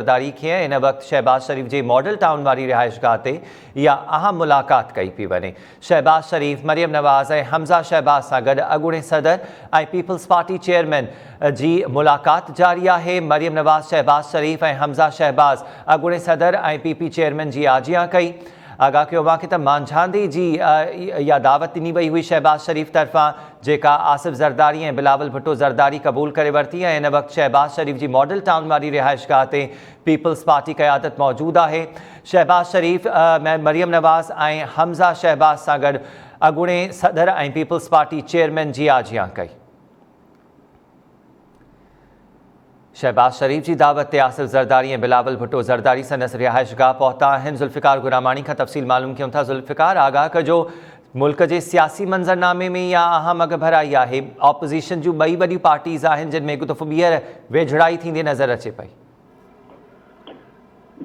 زرداري کي ۽ ان وقت شهباز شريف جي ماڊل ٽائون واري رهائشگاهه تي اها اهم ملاقات ڪئي پئي وڃي. شهباز شريف، مريم نواز ۽ حمزه شهباز سان گڏ اڳوڻي صدر ۽ پيپلز پارٽي چيئرمين جي ملاقات جاري آهي. مريم نواز شهباز شريف ۽ حمزه شهباز اڳوڻي صدر ۽ پي پي چيئرمين جي آجيان ڪئي. آگاهه ڪيو اوهان کي ته مانجهاندي جي اها دعوت ڏني وئي هئي شهباز شريف طرفان جيڪا آصف زرداري ۽ بلاول ڀٽو زرداري قبول ڪري ورتي ۽ هن وقت شهباز شريف جي ماڊل ٽائون واري رهائشگاهه تي پيپلز پارٽي قيادت موجود آهي. شهباز شريف، مريم نواز ۽ حمزه شهباز سان گڏ اڳوڻي صدر ۽ پيپلز پارٽي چيئرمين جي آجيان ڪئي. شهباز شريف جي دعوت تي آصف زرداري ۽ بلاول ڀٽو زرداري سندس رهائشگاهه پهتا آهن، ذوالفقار گراماڻي کان تفصيل معلوم ڪيون ٿا، ذوالفقار آگاهه ڪجو ملڪ جي سياسي منظرنامي ۾ اها اهم اڳڀرائي آهي، اپوزيشن جون ٻئي وڏيون پارٽيز آهن جن ۾ هڪ دفعو ٻيهر ويجهڙائي ٿيندي نظر اچي پئي.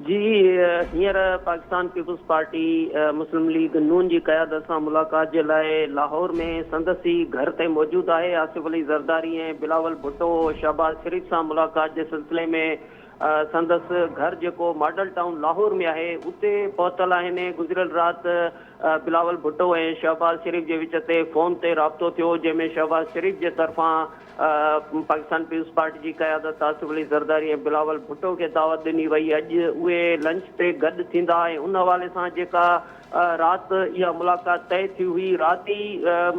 جي هينئر پاڪستان پيپلز پارٽي مسلم ليگ نون جي قيادت سان ملاقات جي لاء لاهور ۾ سندس ئي گهر تي موجود آهي، آصف علي زرداري ۽ بلاول ڀٽو شهباز شريف سان ملاقات جي سلسلي ۾ سندس گهر جيڪو ماڊل ٽائون لاهور ۾ آهي اتي پهتل آهن، گذريل رات بلاول ڀٽو ۽ شهباز شريف جي وچ تي فون تي رابطو ٿيو جنهن ۾ شهباز شريف جي طرفان پاڪستان پيپلز پارٽي جي قيادت آصف علي زرداري ۽ بلاول ڀٽو کي دعوت ڏني وئي، اڄ اهي لنچ تي گڏ ٿيندا ۽ ان حوالي سان جيڪا رات اها ملاقات طئي ٿي هئي، رات ئي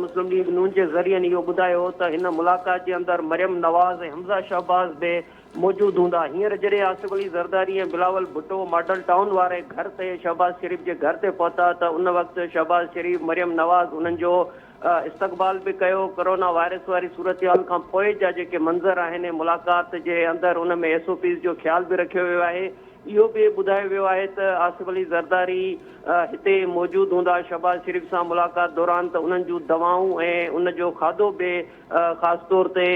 مسلم ليگ نون جي ذريعن اهو ٻڌايو هو ته هن ملاقات جي اندر مريم نواز ۽ حمزه شهباز به موجود هوندا. هينئر جڏهن آصف علي زرداري ۽ بلاول ڀٽو ماڊل ٽائون واري گهر تي شهباز شريف جي گهر تي پهتا ته ان وقت شهباز شريف، مريم نواز انهن جو استقبال به ڪيو. ڪرونا وائرس واري صورتحال کان پوء جا جيڪي منظر آهن ملاقات جي اندر ان ۾ ايس او پيز جو خيال به رکيو ويو آهي. اهو به ٻڌايو ويو آهي ته آصف علي زرداري هتي موجود هوندا شهباز شريف سان ملاقات دوران ته انهن جون دوائون ۽ ان جو کاڌو به خاص طور تي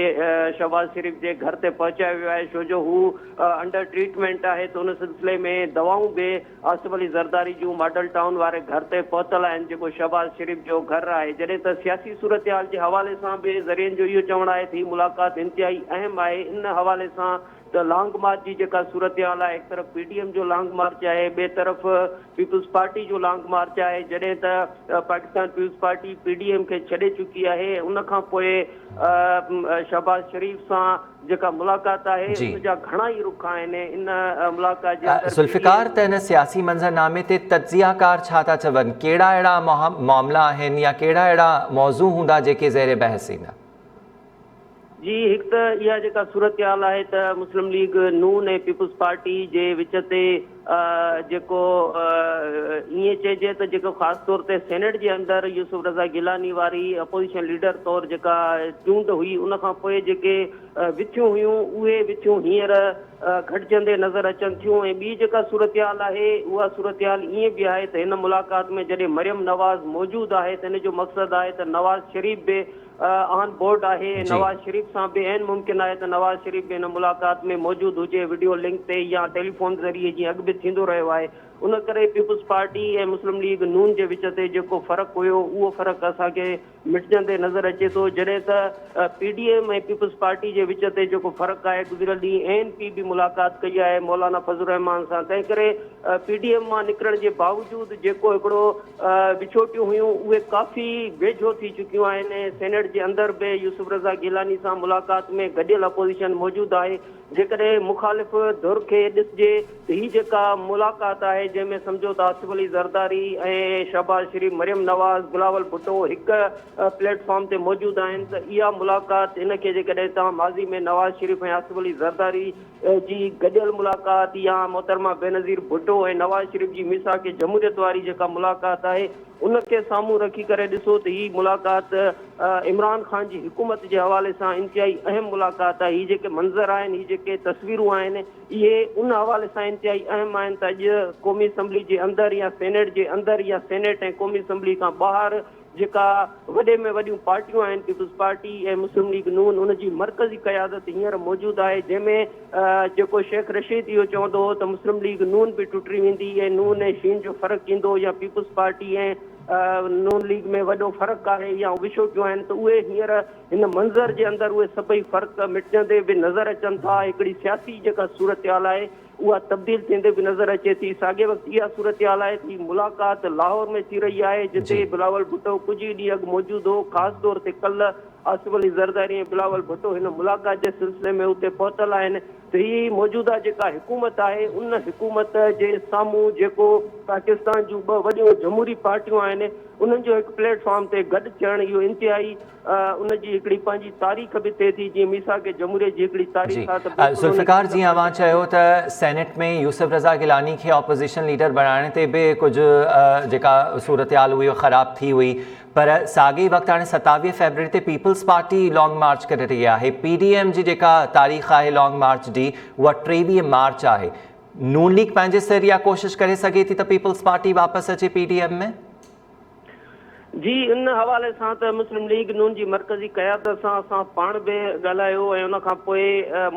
شهباز شريف جي گهر تي پهچايو ويو آهي ڇو جو هو انڊر ٽريٽمينٽ آهي ته ان سلسلي ۾ دوائون به آصف علي زرداري جون ماڊل ٽائون واري گهر تي پهتل آهن جيڪو شهباز شريف جو گهر آهي جڏهن ته سياسي صورتحال جي حوالي سان به ذريعن جو اهو چوڻ آهي ته هي ملاقات انتهائي اهم آهي ان حوالي سان ته لانگ مارچ جي جيڪا صورتحال آهي هڪ طرف پي ڊي ايم جو لانگ مارچ آهي ٻئي طرف پيپلز پارٽي جو لانگ مارچ آهي جڏهن ته Pakistan peoples party P D M کي ڇڏي چڪي آهي ان کان پوء شهباز شريف سان جيڪا ملاقات آهي ان جا گهڻا ئي رخ آهن ان ملاقات جي اندر پي ڊي ذوالفقار ته هن سياسي منظرنامي تي تجزيه ڪار ڇا ٿا چون ڪهڙا اهڙا معاملا آهن يا ڪهڙا اهڙا موضوع هوندا جيڪي زير بحث ايندا؟ جي هڪ ته اها جيڪا صورتحال آهي ته مسلم ليگ نون ۽ پيپلز پارٽي جي وچ تي جيڪو ائين چئجي ته جيڪو خاص طور تي سينيٽ جي اندر يوسف رضا گيلاني واري اپوزيشن ليڊر طور جيڪا چونڊ هئي ان کان پوء جيڪي وٿيون هيون اهي وٿيون هينئر گهٽجندي نظر اچن ٿيون ۽ ٻي جيڪا صورتحال آهي اها صورتحال ائين به آهي ته هن ملاقات ۾ جڏهن مريم نواز موجود آهي ته ان جو مقصد آهي ته نواز شريف به آن بورڊ آهي ۽ نواز شريف سان به عين ممڪن آهي ته نواز شريف به هن ملاقات ۾ موجود هجي وڊيو لنڪ تي يا ٽيليفون ذريعي جيئن اڳ به ٿيندو رهيو آهي ان ڪري پيپلز پارٽي ۽ مسلم ليگ نون جي وچ تي جيڪو فرق هيو اهو فرق اسان کي مٽجندي نظر اچي ٿو جڏهن ته P D M ۽ peoples party جي وچ تي جيڪو فرق آهي گذريل ڏينهن اي اين پي به ملاقات ڪئي آهي مولانا فضل الرحمان سان تنهن ڪري پي ڊي ايم مان نڪرڻ جي باوجود جيڪو هڪڙو وڇوٽيون هيون اهي ڪافي ويجهو ٿي چڪيون آهن ۽ سينيٽ جي اندر به يوسف رضا گيلاني سان ملاقات ۾ گڏيل اپوزيشن موجود آهي جيڪڏهن مخالف ڌر کي ڏسجي ته هي جيڪا ملاقات آهي جنهن ۾ سمجهو ته آصف علي زرداري ۽ شهباز شريف مريم نواز بلاول ڀٽو هڪ پليٽ فارم تي موجود آهن ته اها ملاقات ان کي جيڪڏهن توهان ماضي ۾ نواز شريف ۽ آصف علي زرداري جي گڏيل ملاقات يا محترمه بينظير ڀٽو ۽ نواز شريف جي ميثاق جمهوريت واري جيڪا ملاقات آهي ان کي سامهون رکي ڪري ڏسو ته هي ملاقات عمران خان جي حڪومت جي حوالي سان انتهائي اهم ملاقات آهي هي جيڪي منظر آهن هي جيڪي تصويرون آهن اهي ان حوالي سان انتهائي اهم آهن ته اڄ قومي اسيمبلي جي اندر يا سينيٽ جي اندر يا سينيٽ ۽ قومي اسيمبلي کان ٻاهر جيڪا وڏي ۾ وڏيون پارٽيون آهن پيپلز پارٽي ۽ مسلم ليگ نون ان جي مرڪزي قيادت هينئر موجود آهي جنهن ۾ جيڪو شيخ رشيد اهو چوندو هو ته مسلم ليگ نون به ٽٽي ويندي ۽ نون ۽ شين جو فرق ايندو يا پيپلز پارٽي ۽ نون ليگ ۾ وڏو فرق آهي يا وڇوٽيون آهن ته اهي هينئر هن منظر جي اندر اهي سڀئي فرق مٽجندي به نظر اچن ٿا هڪڙي سياسي جيڪا صورتحال آهي. اها تبديل ٿيندي به نظر اچي ٿي. ساڳئي وقت اها صورتحال آهي ته هي ملاقات لاهور ۾ ٿي رهي آهي جتي بلاول ڀٽو ڪجهه ئي ڏينهن اڳ موجود هو خاص طور تي ڪلهه آصف علي زرداري ۽ بلاول ڀٽو هن ملاقات جي سلسلي ۾ اتي پهتل آهن ته هي موجوده جيڪا حڪومت آهي ان حڪومت جي سامهون جيڪو پاڪستان جون ٻه وڏيون جمهوري پارٽيون آهن انهن جو هڪ پليٽ فارم تي گڏ ٿيڻ اهو انتهائي ان جي هڪڙي پنهنجي تاريخ به ٿئي ٿي جيئن ميثاق جمهوريت جي هڪڙي جي تاريخ آهي ته بلڪل ان ذوالفقار جيئن اوهان چيو ته سينيٽ ۾ يوسف رضا گيلاني کي اپوزيشن ليڊر بڻائڻ تي به ڪجهه جيڪا صورتحال هئي اها خراب ٿي هئي پر ساڳئي وقت هاڻي 27 فيبروري تي پيپلز پارٽي لانگ مارچ ڪري رهي آهي پي ڊي ايم جي جيڪا تاريخ آهي لانگ مارچ جي اها 23 مارچ آهي نون ليگ پنهنجي سر اها ڪوشش ڪري سگهي ٿي ته پيپلز پارٽي واپس اچي پي ڊي ايم ۾؟ جي ان حوالي سان ته مسلم ليگ نون جي مرڪزي قيادت سان اسان پاڻ به ڳالهايو ۽ ان کان پوء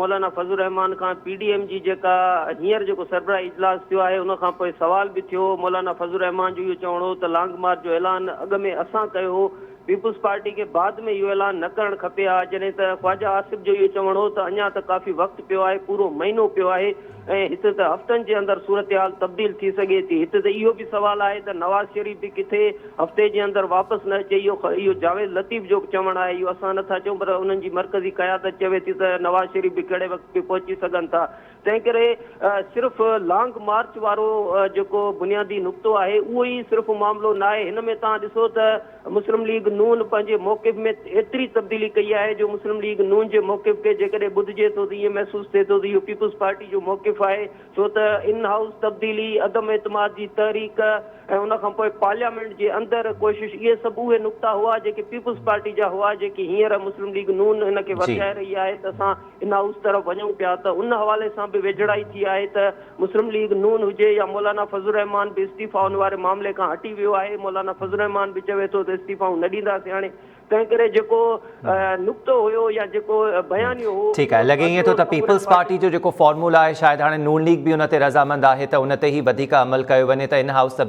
مولانا فضل الرحمان کان پي ڊي ايم جي جيڪا هينئر جيڪو سربراهي اجلاس ٿيو آهي ان کان پوء سوال به ٿيو مولانا فضل الرحمان جو اهو چوڻ هو ته لانگ مارچ جو اعلان اڳ ۾ اسان ڪيو هو پيپلز پارٽي کي بعد ۾ اهو اعلان نه ڪرڻ کپي ها جڏهن ته خواجه آصف جو اهو چوڻ هو ته اڃا ته ڪافي وقت پيو آهي پورو مهينو پيو آهي ۽ هت ته هفتن جي اندر صورتحال تبديل ٿي سگهي ٿي. هت ته اهو به سوال آهي ته نواز شريف به ڪٿي هفتي جي اندر واپس نه اچي اهو اهو جاويد لطيف جو چوڻ آهي اهو اسان نه ٿا چئون پر انهن جي مرڪزي قيادت چوي ٿي ته نواز شريف به ڪهڙي وقت به پهچي سگهن ٿا تنهن ڪري صرف لانگ مارچ وارو جيڪو بنيادي نقطو آهي اهو ئي صرف معاملو ناهي هن ۾ توهان ڏسو ته مسلم ليگ نون پنهنجي موقف ۾ ايتري تبديلي ڪئي آهي جو مسلم ليگ نون جي موقف کي جيڪڏهن ٻڌجي ٿو ته ائين محسوس ٿئي ٿو ته اهو پيپلز پارٽي جو موقف آهي ڇو ته ان هائوس تبديلي، عدم اعتماد جي تحريڪ ۽ ان کان پوء پارليامينٽ جي اندر ڪوشش اهي سڀ اهي نقطا هئا جيڪي پيپلز پارٽي جا هئا جيڪي هينئر مسلم ليگ نون ان کي ورجائي رهي آهي ته اسان ان هائوس طرف وڃون پيا ته ان حوالي سان به ويجهڙائي ٿي آهي ته مسلم ليگ نون هجي يا مولانا فضل الرحمان به استعيفائن واري معاملي کان هٽي ويو آهي، مولانا فضل الرحمان به چوي ٿو ته استعيفائون نه ڏينداسين هاڻي تنهن ڪري جيڪو نقطو هيو يا جيڪو بيانيو هو ٺيڪ آهي لڳي ائين ٿو ته پيپلز پارٽي جو جيڪو فارمولا آهي شايد هاڻي نون ليگ به ان تي رضامند آهي ته ان تي ئي وڌيڪ عمل ڪيو وڃي ته ان هائوس.